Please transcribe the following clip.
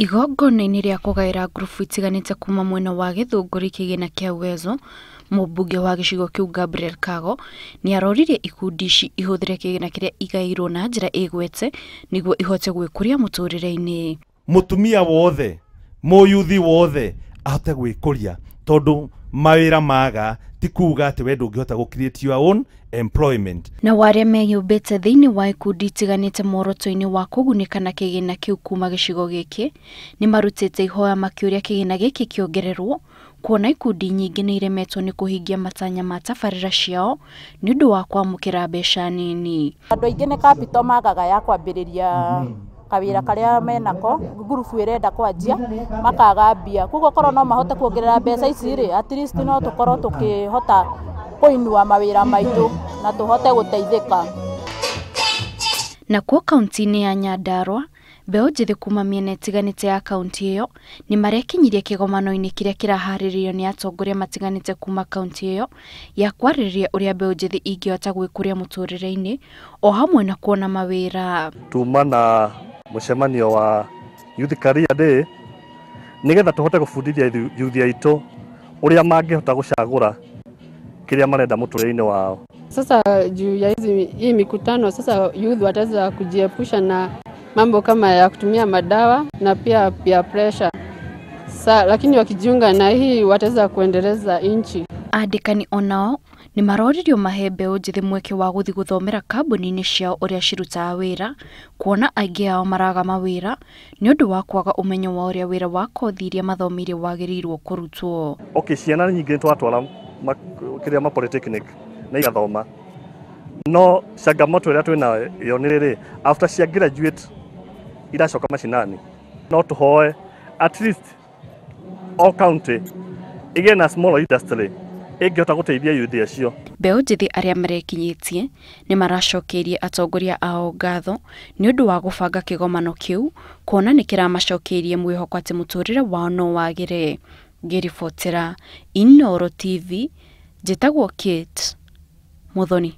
Igongona-inĩ rĩa kũgaĩra ngurubu itiganĩte kuma mwena wa Gĩthũngũri kĩgĩna kĩa Uwezo, mũmbunge wa gĩcigo kĩu Gabriel Kago nĩ aroririe ikundi ici ihũthĩre kĩgĩna kĩrĩa igaĩirwo na njĩra ĩgwete nĩguo ihote gwĩkũria mũtũrĩre-inĩ. Mũtumia wothe, mũyuthi wothe ahote gwĩkũria tondũ mawĩra maga ti kuga atĩ we ndũngĩhota gũ create your own employment. Na arĩa meyũmbĩte thĩinĩ wa ikundi itiganĩte muoroto-inĩ wa kũgunĩka na kĩgĩna kĩu kuma gĩcigo gĩkĩ nĩ marutĩte ihoya makĩũria kĩgĩna gĩkĩ kĩongererwo kuona ikundi nyingĩ nĩ iremetwo nĩ kũhingia matanya ma tabarĩra ciao nĩ ũndũ wa kwamũkĩra mbeca nini. Andũ aingĩ nĩ capital magaga ya kwambĩrĩria kawĩra karĩa menako ngurubu ĩrenda kwanjia makaga mbia, koguo korwo no mahote kuongerera mbeca ici rĩ, at least no tũkorwo tũkĩhota kũinua mawĩra maitũ na tũhote gũteithĩka. Nakuo kaunti-inĩ ya Nyandarua, mbeũ njĩthĩ kuma mĩena ĩtiganĩte ya kaunti ĩyo nĩ marekinyirie kĩgomano-inĩ kĩrĩa kĩraharĩrĩrio nĩ atongoria matiganĩte kuma kaunti ĩyo ya kwarĩrĩria ũrĩa mbeũ njĩthĩ ingĩhota gwĩkũria mũtũrĩre-inĩ o hamwe na kuona mawĩra. Tuma na mũcemanio wa Youth Career Day nigetha tũhote gũbundithia youth aitũ ũrĩa mangĩhota gũcagũra kĩrĩa marenda mũtũrĩre-inĩ wao. Sasa juu ya hii mikutano sasa youth wataweza kujiepusha na mambo kama ya kutumia madawa na pia peer pressure. Lakini wakijiunga na hii wataweza kuendeleza nchi. Andĩkani onao nĩ maroririo mahe mbeũ njĩthĩ mweke wa gũthiĩ gũthomera kambuni-inĩ ciao ũrĩa cirutaga wĩra, kuona aingĩ ao maraga mawĩra nĩ ũndũ wa kwaga ũmenyo wa ũrĩa wĩra wa kothi iria mathomeire wagĩrĩirwo kũrutwo. Okay, ciana nyingĩ twatwara kĩrĩa ma polytechnic na igathoma, no changamoto ĩrĩa twĩnayo nĩ rĩrĩ, after cia graduate iracoka macinani. No tũhoe at least all county ĩgĩe na small industry ĩngĩhota gũteithia youth acio. Mbeũ njĩthĩ arĩa marekinyĩtie nĩ maracokeirie atongoria ao ngatho nĩ ũndũ wa gũbanga kĩgomano kĩu kuona nĩ kĩramacokeirie mwĩhoko atĩ mũtũrĩre wao no wagĩre. Ngĩribotera Inooro TV, njĩtagwo Kate Muthoni.